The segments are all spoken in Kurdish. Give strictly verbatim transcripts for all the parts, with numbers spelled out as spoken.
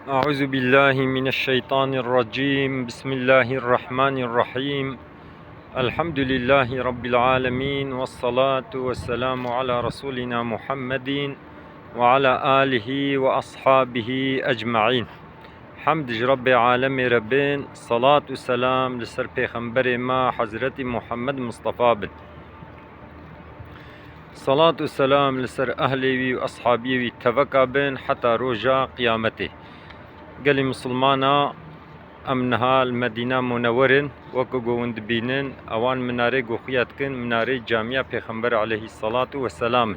أعوذ بالله من الشيطان الرجيم. بسم الله الرحمن الرحيم. الحمد لله رب العالمين، والصلاة والسلام على رسولنا محمد وعلى آله وأصحابه أجمعين. Hemd ji Rebbê alemê re bên, salat û selam li ser Pêxemberê me Hezretî Muhammed Mustafa bin. Salat û selam li ser ehlê wî û eshabiyê wî teveka bin heta roja qiyametê. Gelî misilmana, em niha li Medîna Munewer in, weke ku hûn dibînin, ewan minarê ku xuya dikin, minarê camiya Pêxember aleyhî salatu weselam in.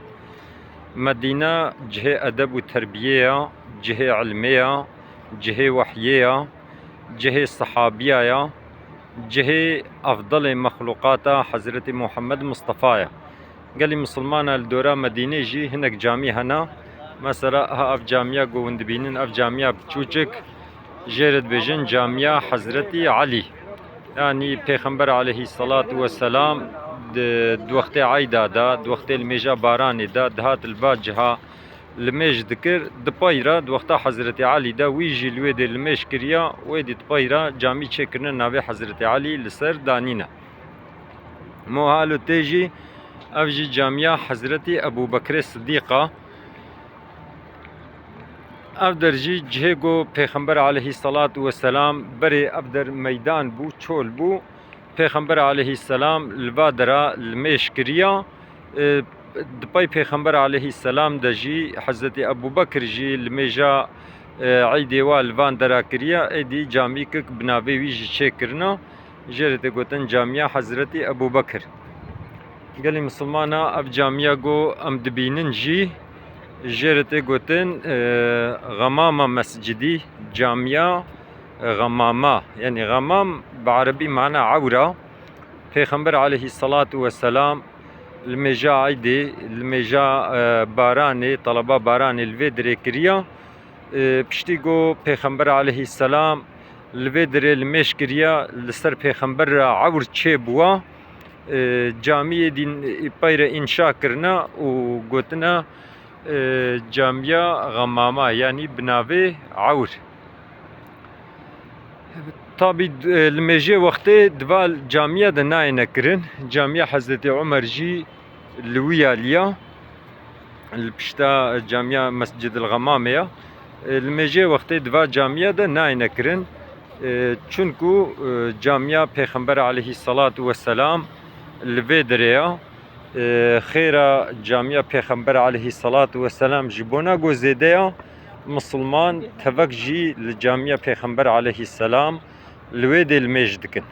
Medîna cihê edeb û terbiyê ya, cihê ilmê ya, cihê wehyê ya, cihê sehabiya ya, cihê efdelê mexluqata Hezretî Muhammed Mustafa ya. Gelî misilmana li dora Medînê jî hinek camî hene. Mesela, ha ev camiya ku hûn dibînin, ev camiya biçûçik, jê re dibêjin camiya Hezretî Elî. Yanî Pêxember aleyhî salatu weselam di, di wextê eyda de, di wextê limêja baranê de dihat li va ciha limêj dikir, di pey re, di wexta Hezretî Elî de wî jî li wê dê limêj kiriya, wê dî di pey re camî çêkirine navê Hezretî Elî li ser danîne. Mo halo tê jî, ev jî camiya Hezretî Ebû Bekrê Sidîq a. Ev der jî cihê ku Pêxember aleyhî salatu weselam berê ev der meydan bû, çol bû. Pêxember aleyhî selam li va dera limêj kiriya. E, di pey Pêxember aleyhî selam de jî Hezretî Ebû Bekir jî limêja, e, eydê wa li van dera kiriya. Êdî camîkek bi navê wî jî çêkirina. Jê re tê gotin Camiya Hezretî Ebû Bekir. Gelî misilmana, ev camiya ku em dibînin jî jê re tê gotin, e, Xemama Mescidî, Camiya, e, Xemama. Yanî xemam bi erebî mana ewr a. Pêxember aleyhî salatu weselam limêja eydê, limêja, e, baranê, teleba baranê li vê dirê kiriya. E, piştî ku Pêxember aleyhî selam li vê dirê limêj kiriya, li ser Pêxember re ewr çêbûwa, e, camiyê dîn pey re înşa kirina û gotina, e, Camiya Xemama, yanî bi navê ewr. Tabî, e, limêjê wextê di va camiya de nayêne kirin. Camiya Hezretî Omer jî li wî aliya, li pişta camiya Mescidil Xemamê ya. E, limêjê wextê di va camiya de nayêne kirin. E, çunku, e, camiya Pêxember aleyhî salatu weselam li vê dirê ya. E, xêra camiya Pêxember aleyhî salatu weselam ji bona ku zêde ya, misilman tevek jî li camiya Pêxember aleyhî selam li wê dê limêj dikin.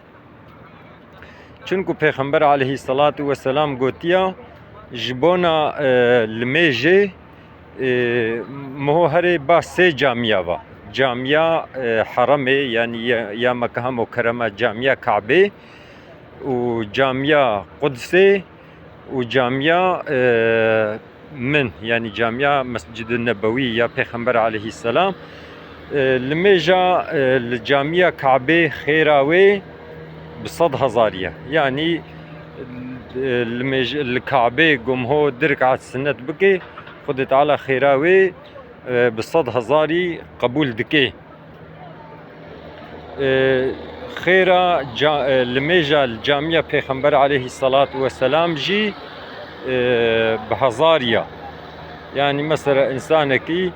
Çunku Pêxember aleyhî salatu weselam gotiya, ji bona, e, limêjê, e, miho herê ba sê camiya va. Camiya, e, Heremê, yanî ya, ya Mekkeha Mukerrema, camiya Kabê û camiya Qudsê û camiya, e, min, yanî camiya Mescid-i Nebewî ya Pêxember aleyhî selam, e, limêja, e, li camiya Kabê xêra wê bi sed hezarî ye. Yanî, e, limêj-, li Kabê ku miho di rekat sinet bike, Xwedê Teala xêra wê, e, bi sed hezarî qebûl dike. E, xêra ca-, e, limêja li camiya Pêxember aleyhî salatu weselam jî, e, bi hezarî ya. Yanî mesela însanekî,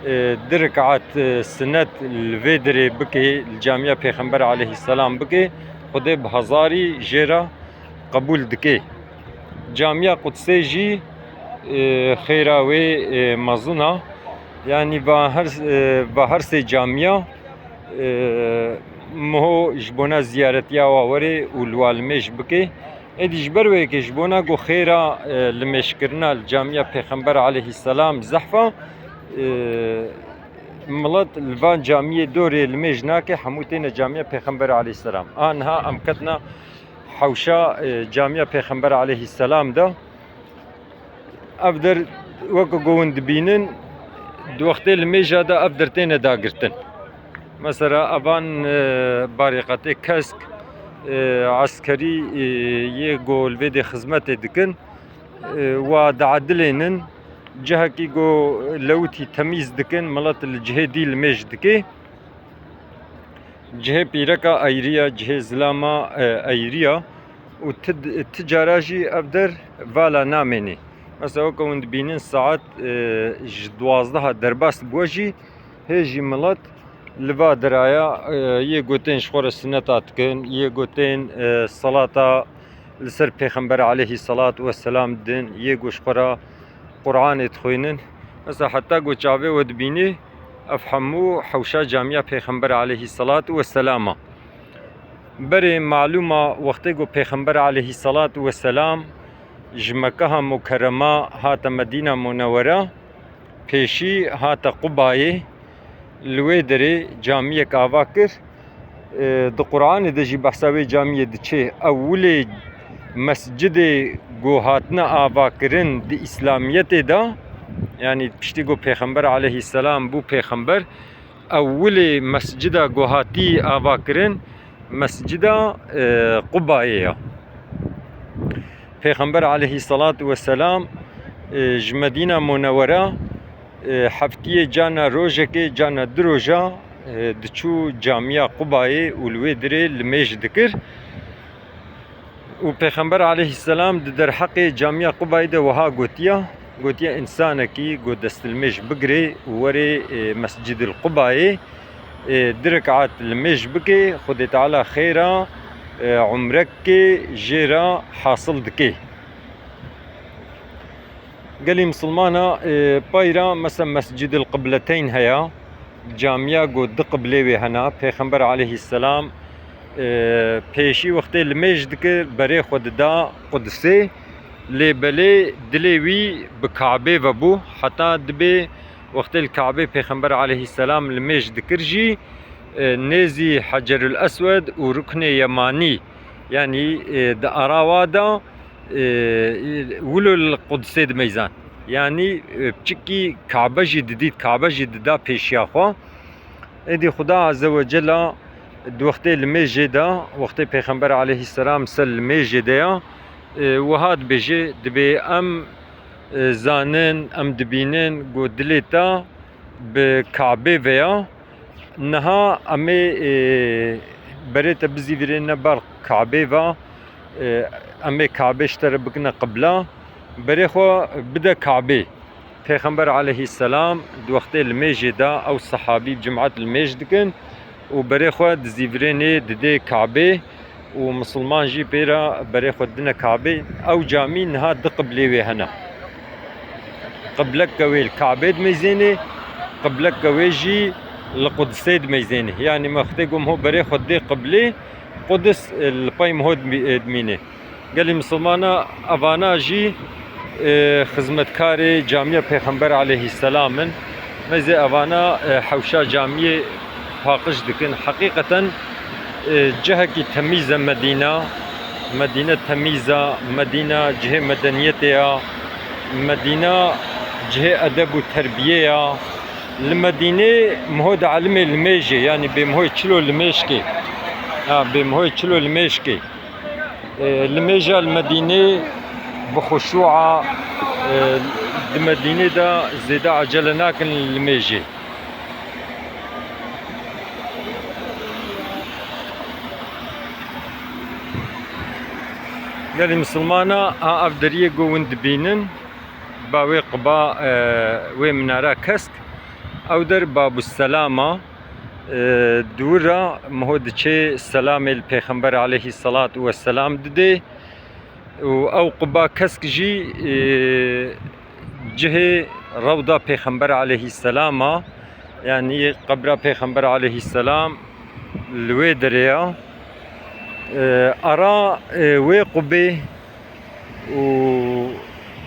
e, di rekat, e, sinet li vê dirê bike, li camiya Pêxember aleyhî selam bike, Xwedê bi hezarî jê re qebûl dike. Camiya Qudsê jî, e, xêra wê, e, mezin a. Yanî va her, e, va her sê camiya, e, miho ji bona ziyaretiya wa were û li wa limêj bike. Êdî ji ber wê yekê ji bona ku xêra, e, limêjkirina li camiya Pêxember aleyhî selam zehf a, e, milet li van camiyê dorê limêj nake, hemû têne camiya Pêxember aleyhî selam. A niha em ketina hewşa, e, camiya Pêxember aleyhî selam de. Ev der weke ku hûn dibînin, di wextê limêja de ev der têne dagirtin. Mesela evan, e, barîqetê kesk, e, eskerî, e, yê ku li vê dê xizmetê dikin, e, wa diedilênin, Cihekî ku lewitî temîz dikin, milet li cihê dî limêj dike. Cihê pîreka eyrî ya, cihê zilama, e, eyrî ya û ti, ti cara jî ev der vala namênê. Mesela weke hûn dibînin saet, e, ji duwazdeha derbas bû jî hê jî milet li va deraya, e, yê gotên ji xwe re sineta dikin, yê gotên, e, salata li ser Pêxember aleyhî selat we selam din, yê ku ji xwe re Qur'anê dixwînin. Mesela heta ku çavê we dibînî, ev hemû hewşa camiya Pêxember aleyhî selat we selama. Berê malûma wextê ku Pêxember aleyhî selat we selam ji Mekkeha Mukerrema hate Medîna Munewwera, pêşî hate Qubayê, li wê derê camiyek ava kir. E, di Qur'anê de jî behsa wê camiyê diçe. Ewilê mescidê ku hatine avakirin di Îslamiyetê de, yanî piştî ku Pêxember aleyhî selam bû pêxember, ewilê mescida ku hatî avakirin, Mescida, e, Qubayê ya. Pêxember aleyhî selat we selam, e, ji Medîna Munewwera, e, heftiyê cana rojekê, cana du roja, e, diçû camiya Qubayê û li wê dirê limêj dikir. Û Pêxember aleyhî selam di derheqê camiya Qubayê de wiha gotiya, gotiya, însanekî ku destlimêj bigirê û werê, e, Mescîdil Qubayê, e, du rekat limêj bike, Xwedê Teala xêra, e, umrekê jê re hasil dike. Gelî misilmana, e, payra mesela Mescîdil Qibleteyn heye, camiya ku du qiblê wê hene. Pêxember aleyhî selam, e, pêşî wextê limêj dikir, berê xwe dida Qudisê, lê belê dilê wî bi Kabê ve bû. Heta dibê wextê li Kabê Pêxember aleyhî selam limêj dikir jî, e, nêzî Hecerul Eswed û Ruknê Yemanî, yanî, e, di arawa de, e, wilo li Qudisê dimeyzan. Yanî, e, piçikî Kabe jî didît, Kabe jî dida pêşiya xwe. Êdî Xuda Azze ve Cella di wextê limêjê de, wextê Pêxember aleyhisselam ser limêjê de ya, e, wiha dibêje, dibê em, e, zanin, em dibînin ku dilê te bi Kabê ve ya. Niha em ê, e, berê te bizîvirêne ber Kabê ve, e, em ê Kabê ji te re bikine qibla, berê xwe bide Kabê. Pêxember aleyhisselam di wextê limêjê de ew sehabî bi cimat limêj dikin û berê xwe dizîvirênê didê Kabê û misilman jî pê re berê xwe didine Kabê. Ew camî niha du qiblê wê hene. Qibleke wê li Kabê dimeyzênê, qibleke wê jî li Qudisê dimeyzênê. Yanî me wextê ku miho berê xwe dê qiblê, Qudis, e, li pey miho dimî-, e, dimîne. Gelî misilmana evana jî, e, xizmetkarê camiya Pêxember aleyhisselam in. Mêzê evana, e, hewşa camiyê paqij dikin. Heqîqeten, e, cihekî temîz e Medîna. Medîne temîz e. Medîna cihê medeniyetê ya. Medîna cihê edeb û terbiyê ya. Li Medînê miho di elimê limêjê, yanî bê mihoyê çilo limêjkê. Ha, bê mihoyê çilo limêjkê. E, limêja li Medînê bi xuşûa, e, di Medînê de zêde acele nakin limêjê. Gelî misilmana, a ev deriyê ku hûn dibînin, ba wê qiba, e, wê minara kesk, ew der Babusselam a. E, dûr re miho diçê selamê li Pêxember aleyhisselatu vesselam didê û ew quba kesk jî, e, cihê rewda Pêxember aleyhisselam a, yanî qebra Pêxember aleyhisselam li wê derê ya. E, ara, e, wê qubê û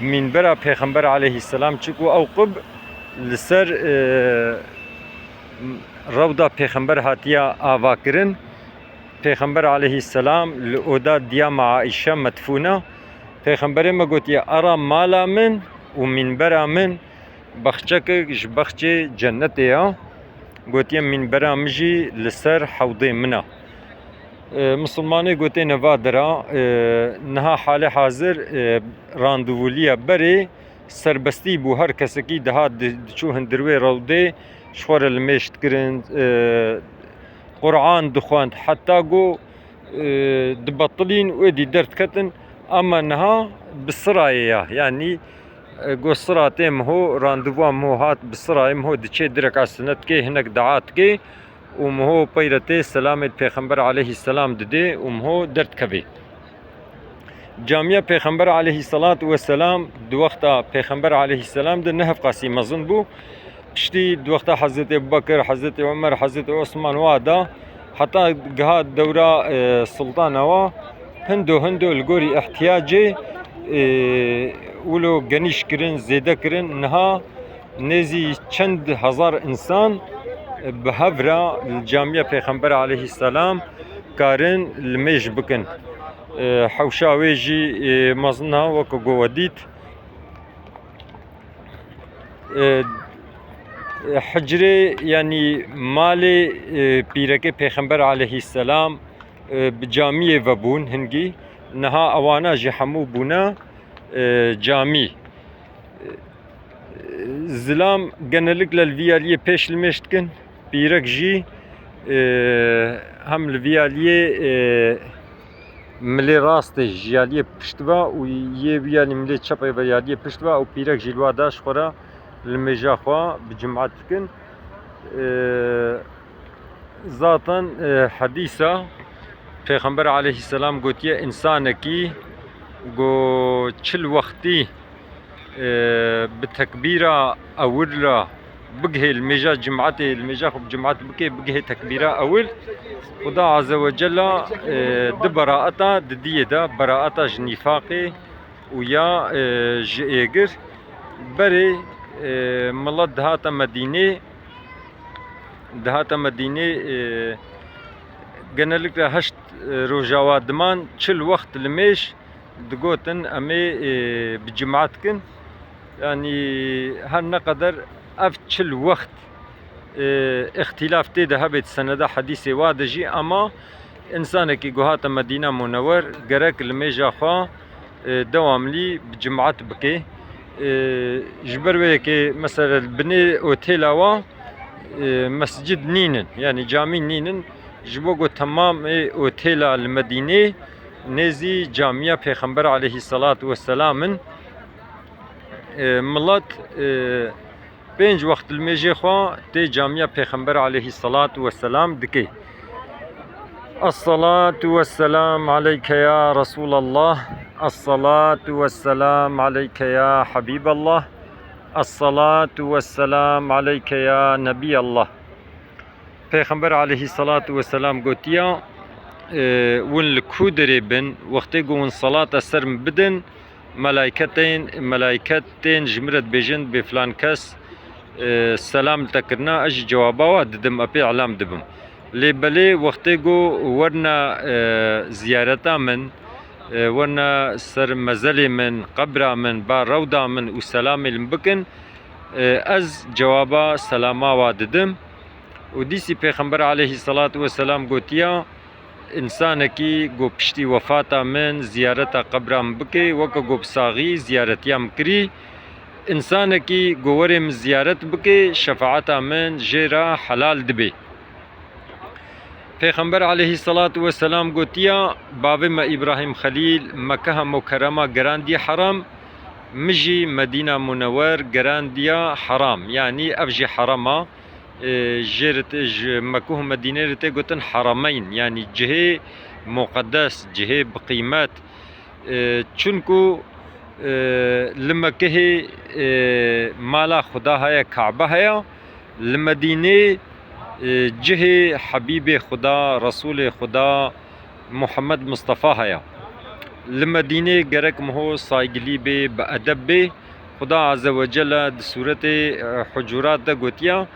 mînbera Pêxember aleyhisselam, çiku ew qub li ser, e, rewda Pêxember hatiye avakirin. Pêxember aleyhisselam li oda diyama Aîşe medfûn e. Pêxemberê me gotiye, ara mala min û mînbera min baxçekek ji baxçê cennetê ya. Gotiye, mînbera min jî li ser hewdê min e. E, misilmanê gotê neva dira, e, niha halê hazir, e, randevûliya berê serbestî bû, her kesekî dihat di-, diçû hundir wê rewdê, ji xwe re limêj dikirin, e, Quran dixwend, heta ku, e, dibetilîn û êdî derdiketin. Ama niha bi sirayê ya, yanî, e, go sira tê miho, randevuya miho hat bi sirayê, miho diçê du reka sinet dikê, hinek dua dikê û miho peyre tê selamê Pêxember aleyhisselam didê û miho derdikevê. Camiya Pêxember aleyhisselatu vesselam, di wexta Pêxember aleyhisselam de ne hevqasî mezin bû. Piştî di wexta Hezretî Ebubekir, Hezretî Omer, Hezretî Osman wa da, heta giha dewra, e, Sultana wa, hindo hindo li gorî ihtiyacê, e, wilo genîş kirin, zêde kirin. Niha nêzî çend hezar însan, e, bi hev re li Camiya Pêxember aleyhisselam karin limêj bikin. E, hewşa wê jî, e, mezin e, weke ku we dît. E, hicrê, yanî malê, e, pîrekê Pêxember aleyhisselam, e, bi camiyê vebûn hingî. Niha ewana jî hemû bûne, e, camî. Zilam genellikle li vî aliyê pêş limêj dikin. Pîrek jî, e, hem li vî aliyê, e, milê rastê ji aliyê pişt ve û yê vî alî milê çepê ve aliyê pişt ve û pîrek jî li wa da ji xwe re limêja xwe bi cimat dikin. E, Zaten, e, hedîsa Pêxember aleyhisselam gotiye, însanekî go çil wextî, e, bi tekbîra ewil re bigihê limêja cimatê, limêja xwe bi cimat bike, bigihê tekbîra ewil, Xuda Azze ve Cella, e, di beraeta di diyê de, beraeta ji nîfaqê û ya, e, ji êgir. Berê, e, milet dihate Medînê, dihate Medînê, e, genellikle heşt, e, roja wa diman çil wext limêj digotin, em ê, e, bi cimat kin. Yanî her ne qeder ev çil wext, e, îxtîlaf tê de hebe di seneda hedîsê wa de jî, ama însanekî ku hate Medîna Munewer gerek limêja xwe, e, dewamlî bi cimat bike. E, ji ber wê yekê mesela binê otêla wa, e, mescid nînin, yanî camî nînin. Ji bo ku temamê otêla li Medînê nêzî camiya Pêxember aleyhisselatu vesselam in. E, milet, e, pênc wext limêjê xwe tê camiya Pêxember aleyhisselatu vesselam dike. Esselatu vesselam aleyke ya Resulallah. Esselatu vesselam aleyke ya Habiballah. Esselatu vesselam aleyke ya Nebiyallah. Pêxember aleyhisselatu vesselam gotiya, e, win li ku derê bin, wextê ku win selata ser min bidin, melayketên, melayket tên ji min re dibêjin, bê filan kes, e, selam li te kirina, ez jî cewaba wa didim, ez pê elam dibim. Lê belê wextê ku werna, e, ziyareta min, e, werna ser mezelê min, qebra min, ba rewda min û selamê li min bikin, e, ez cewaba selama wa didim. Û dîsî Pêxember aleyhisselatu vesselam gotiya, însanekî ku piştî wefata min ziyareta qebra min bike, weke ku bi saxî ziyaretiya min kirî, însanekî ku werê min ziyaret bike, şefaeta min jê re helal dibe. Pêxember aleyhisselatu vesselam gotiya, bavê me Îbrahîm Xelîl Mekeha Mukerrema gerandiye heram, min jî Medîna Munewer gerandiya heram. Yanî ev jî heram a. E, jê re tê, ji Mekuh Medînê re tê gotin Harameyn, yanî cihê muqedes, cihê bi qîmet. E, çunku, e, li Mekihê, e, mala Xuda heye, Kabe heye, li Medînê, e, cihê Hebîbê Xuda, Resulê Xuda, Muhammed Mustafa heye. Li Medînê gerek miho saygilî bê, bi edeb bê. Xuda Azze ve Celle di sûretê, e, Hucurat de gotiya,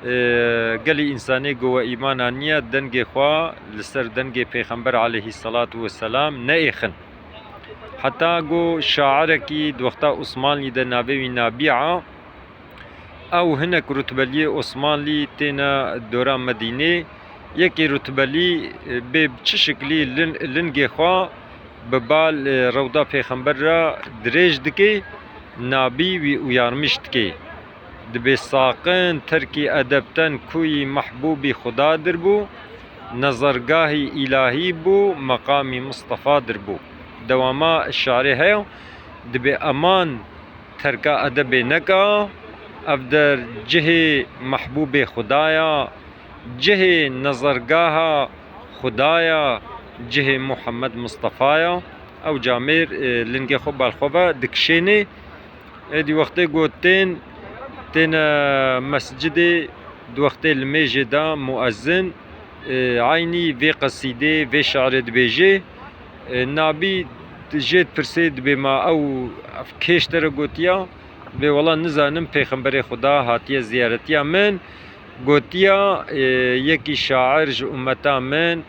e, gelî însanê ku we îman aniye, dengê xwe li ser dengê Pêxember aleyhisselatu vesselam neêxin. Heta ku şairekî di wexta Osmanlî de navê wî Nabî a, ew hinek rutbeliyê Osmanlî têne dora Medînê. Yekê rutbelî, e, bê bi çi şiklî lin-, lingê xwe bi bal, e, rewda Pêxember re dirêj dike. Nabî wî uyarmiş dike. Dibê saqin terkî edebten kuyî mehbûbî Xuda dir bû, nezergahî îlahî bû, meqamî Mistefa dir bû. Dewama şarê heye, dibê eman terka edebê neka, ev der cihê mehbûbê Xuda ya, cihê nezergaha Xuda ya, cihê Muhammed Mistefa ya. Ew camêr, e, lingê xwe bal xwe ve dikişênê. Êdî wextê ku tên, têne mescidê, di wextê limêjê de muezzin, e, eynî vê qesîdê, vê şi'rê dibêjê. E, Nabî jê dipirsê, dibê ma ew, ev kê ji te re gotiya? Dibê wela nizanim, Pêxemberê Xuda hatiye ziyaretiya min, gotiya, e, yekî şair ji ummeta min,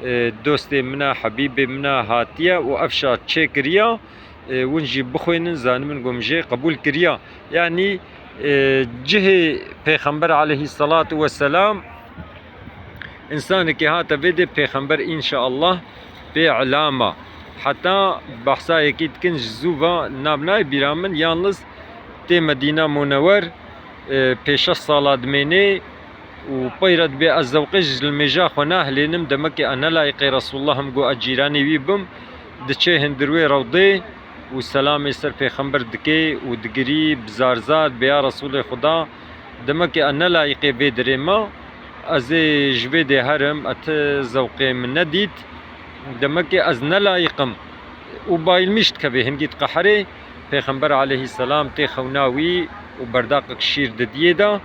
e, dostê min a, hebîbê min a hatiye û ev şi'r çêkiriya, e, win jî bixwînin, zanibin ku min jê qebûl kiriya. Yanî, e, cihê Pêxember aleyhisselatu vesselam, însanekî hate vê dê Pêxember înşaallah pê ilama. Heta behsa yekî dikin ji zû ve nav nayê bîra min, yalniz tê Medîna Munewer, e, pê şeş sala dimênê û pey re dibê ez zewqê ji limêja xwe nahilênim, demekê ez ne layiqê Resûlullah im ku ez cîranê wî bim, diçê hundir wê rewdê û selamê ser Pêxember dike û digirî, bi zar zar dibê ya Resûlê Xuda, demekê ez ne layiqê vê dirê me, ez ê ji vê dê herim, ez ti zewqê min nedît, demekê ez ne layiq im û bayilmiş dikevê, hingî diqeherê. Pêxember aleyhisselam tê xewna wî û berdaqek şîr didiyê de.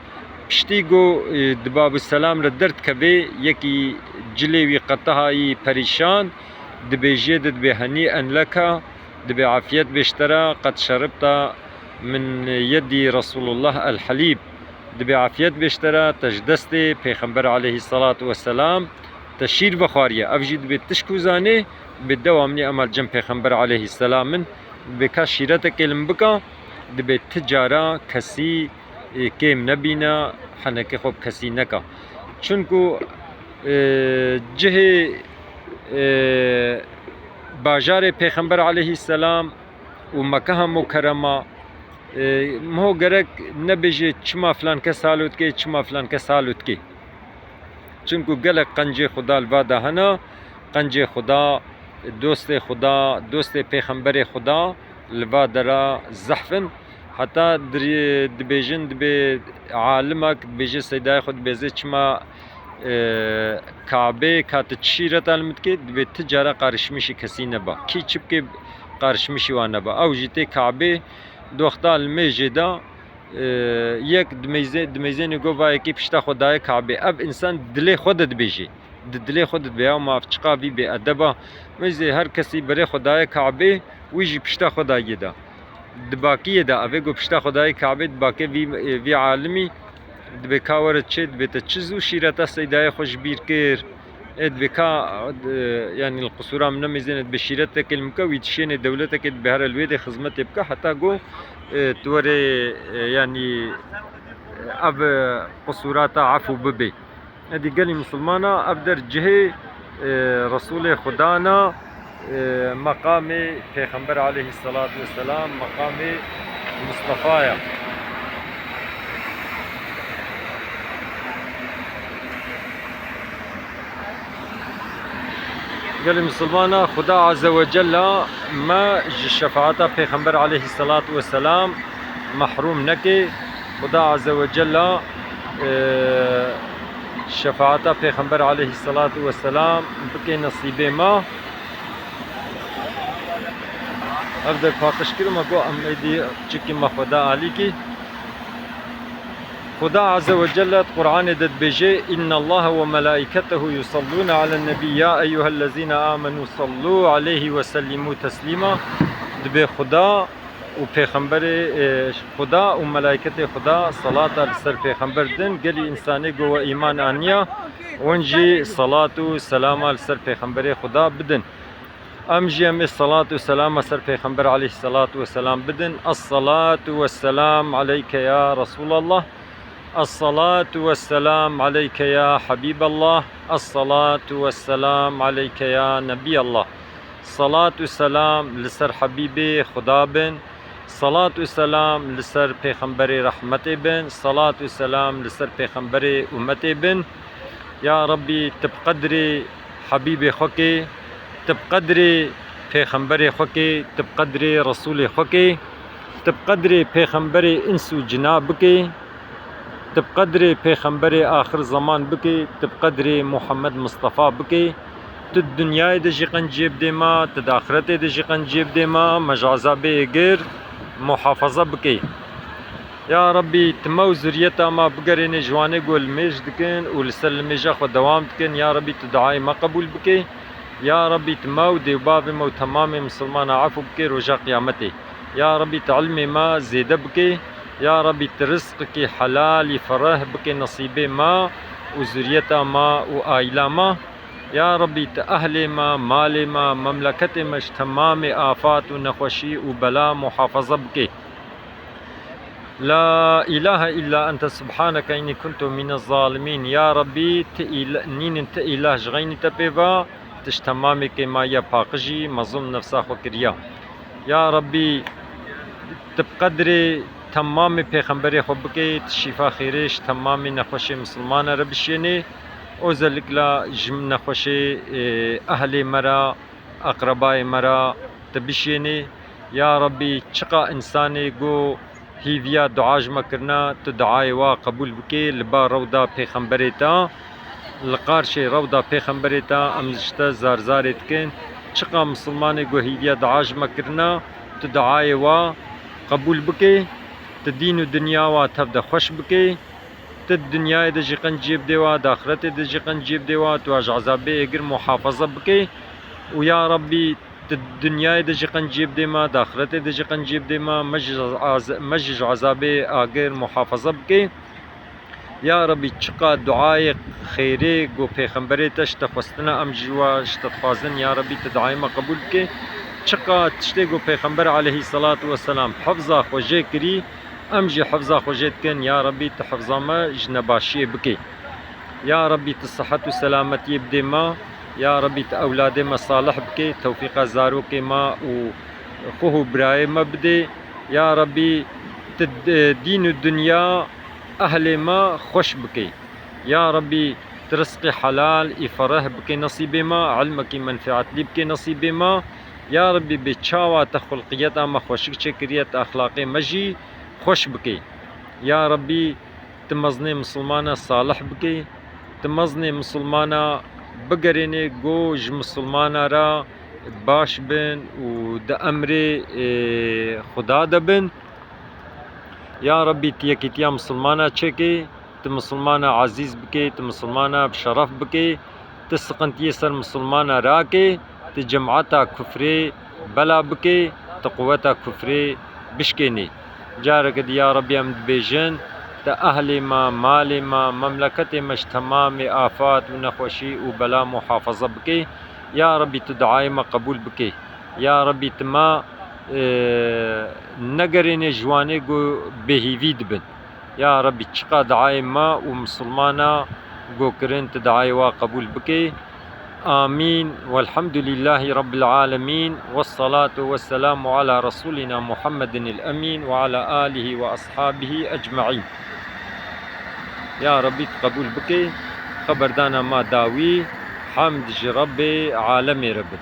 Piştî ku, e, di Babusselam re derdikevê, yekî cilê wî qetihayî perîşan, dibêjê de dibê henî'en leke, dibê afiyet bê ji te re, qed şeribte min yedî Resûlullah el-helîb. Dibê afiyet bê ji te re, te ji destê Pêxember aleyhisselatu vesselam te şîr vexwariye. Ev jî dibê tişk û zanê, dibê dewamlî ema li cem Pêxember aleyhisselam in, dibê ka şîretekê li min bika, dibê ti cara kesî, e, kêm nebîne, henekê xwe bi kesî neka. Çunku, e, cihê, e, bajarê Pêxember aleyhisselam û Mekeha Mukerrema, e, miho gerek nebêje çima filan kes halo dike, çima filan kes halo dike. Çunku gelek qencê Xuda li va de hene, qencê Xuda, dostê Xuda, dostê Pêxemberê Xuda li va de re zehf in. Heta dirê-, dibêjin, dibê alimek, dibêje seydayê xwe dibêze çima, e, Kabê ka tu çi şîreta li min dikê, dibê ti cara qarişmişî kesî neba. Kî çi bikê qarişmişî wan neba. Ew jî tê Kabê, di wexta limêjê de, e, yek dimeyze-, dimeyzênê go va yekê pişta xwe daye Kabê. Ev însan dilê xwe de dibêjê. Di dilê xwe de dibê, ya ma ev çiqa vî bêedeba. Meyzê her kesî berê xwe daye Kabê, wî jî pişta xwe dayê de. Di bakiyê de, evê go pişta xwe daye Kabê, di bakê vî, vî alimî, dibê ka were çê, dibê te çi zû şîreta seydayê xwe ji bîr kir. Ê dibê ka, e, yanî li qisûra min nemêzêne, dibê şîretekê li min ke, wî dişênê dewletekê, dibê here li wê dê xizmetê bike, heta go, e, tu werê, e, yanî, e, ev, e, qisûrata efû bibê. Êdî gelî misilmana, ev der cihê, e, Resûlê Xuda na, e, meqamê Pêxember aleyhisselatu vesselam, meqamê Mistefa ya. Gelî misilmana, Xuda Azze ve Cella me ji şefaeta Pêxember aleyhisselatu vesselam mehrûm neke. Xuda Azze ve Cella, e, şefaeta Pêxember aleyhisselatu vesselam bike nesîbê me. Ev der paqij kirime, go em êdî çikî me Xuda alîkî. Xuda Azze ve Celle di Qur'anê de dibêje, "İnnallaha ve melaiketehu yusallûne alen nebî, ya eyyuhellezîne âmenû sallû aleyhi ve sellîmû teslîma." Dibê Xuda û Pêxemberê, e, Xuda û melaiketê Xuda salata li ser Pêxember din, gelî însanê go we îman aniya, wan jî salat û selama li ser Pêxemberê Xuda bidin. Em jî em ê salat û selama ser Pêxember aleyhissalatu vesselam bidin. Esselatu vesselam aleyke ya Resulallah. Esselatu vesselam aleyke ya Habiballah. Esselatu vesselam aleyke ya Nebiyallah. Salat û selam li ser Habîbê Xuda bin. Salat û selam li ser pêxemberê rehmetê bin, salat û selam li ser pêxemberê ummetê bin. Ya Rabbî, tu bi qedrê Habîbê xwe kê, tu bi qedrê pêxemberê xwe kê, tu bi qedrê Resûlê xwe kê, tu bi qedrê pêxemberê ins û cina bikê, tu bi qedrê pêxemberê axir zeman bikê, tu bi qedrê Muhammed Mistefa bikê. Tu di dinyayê de jî qenciyê bidê me, tu di axiretê de jî qenciyê bidê me, me ji ezabê êgir muhafaza bikê. Ya Rabbî, tu me û zuriyeta me bigerênê ji wanê ku limêj dikin û li ser limêja xwe dewam dikin. Ya Rabbî, tu duayê me qebûl bikê. Ya Rabbî, tu me û dê û bavê me û temamê misilmana efû bikê roja qiyametê. Ya Rabbî, tu ilmê me zêde bikê. Ya Rabbî, tu rizqekî helalî fereh bikê nesîbê me û zuriyeta me û aîla me. Ya Rabbî, tu ehlê me, malê me, memleketê me ji temamê afat û nexweşî û bela muhafaza bikê. La ilahe illa ente subhaneke inni kuntu mine zalimîn. Ya Rabbî, ti îl-, nînin ti îlah ji xeynî te pê ve, tu ji temamê kêmaya paqijî, me zulm nefsa xwe kiriya. Ya Rabbî, tu bi qedrê temamê pêxemberê xwe bikê, tu şîfa xêrê ji temamê nexweşê misilmana re bişênê. Özellikle ji nexweşê, e, ehlê me re, eqrebayê me re tu bişênê. Ya Rabbî, çiqa însanê ku hîviya dua ji me kirina, tu duayê wa qebûl bikê, li ba rewda pêxemberê te, li qarşê rewda pêxemberê te em ji te zarzarê dikin. Çiqa misilmanê ku hîviya dua ji me kirina, tu duayê wa qebûl bikê, tu dîn û dinya wa tev de xweş bikê. Tu di dinyayê de jî qenciyê bidê wa, di axiretê de jî qenciyê bidê wa, tu ji ezabê êgir muhafaza bikê. Û ya Rabbî, tu di dinyayê de jî qenciyê bidê me, di axiretê de jî qenciyê bidê me, me jî ji az-, me jî ji ezabê agir muhafaza bikê. Ya Rabbî, çiqa duayê xêrê ku pêxemberê te ji te xwestina, em ji wa ji te dixwazin, ya Rabbî, tu duayê me qebûl bikê. Çiqa tiştê ku pêxember aleyhî selatu weselam hifza xwe jê kirî, em jî hifza xwe jê dikin, ya Rabbî, tu hifza me ji nebaşiyê bikê. Ya Rabbî, tu sihet û selametiyê bidê me. Ya Rabbî, tu ewladê me salih bikê, tewfîqa zarokê me û xwe û birayê me bidê. Ya Rabbî, tu d-, dîn û dinya ehlê me xweş bikê. Ya Rabbî, tu rizqê helal î fereh bikê nesîbê me, ilmekî menfeatlî bikê nesîbê me. Ya Rabbî, bê çawa te xulqiyeta me xweşik çêkiriye, te exlaqê me jî xweş bikê. Ya Rabbî, tu mezinê misilmana salih bikê, tu mezinê misilmana bigerênê ku ji misilmana re baş bin û di emrê, ê, Xuda de bin. Ya Rabbî, tu yekîtiya misilmana çêkê, tu misilmana ezîz bikê, tu misilmana bi şeref bikê, tu siqintiyê ser misilmana rakê, tu cemata kufrê bela bikê, tu quweta kufrê bişkênê. Careke di ya Rabbî em dibêjin, tu ehlê me, malê me, memleketê me ji temamê afat û nexweşî û bela muhafaza bikê. Ya Rabbî, tu duayê me qebûl bikê. Ya Rabbî, tu me, e, negerênê ji wanê ku bêhîvî dibin. Ya Rabbî, çiqa duayê me û misilmana ku kirin, tu duayê wa qebûl bikê. Amîn. Welhamdulîllahî Rabbil alemîn. Vessalatu vesselamu ala Resûlîna Muhammedin el Emîn ve ala alîhî ve ashabîhî ecmaîn. Ya Rabbî, tu qebûl bikê. Xeberdana ma dawî, hemd ji Rebbê alemê re bin.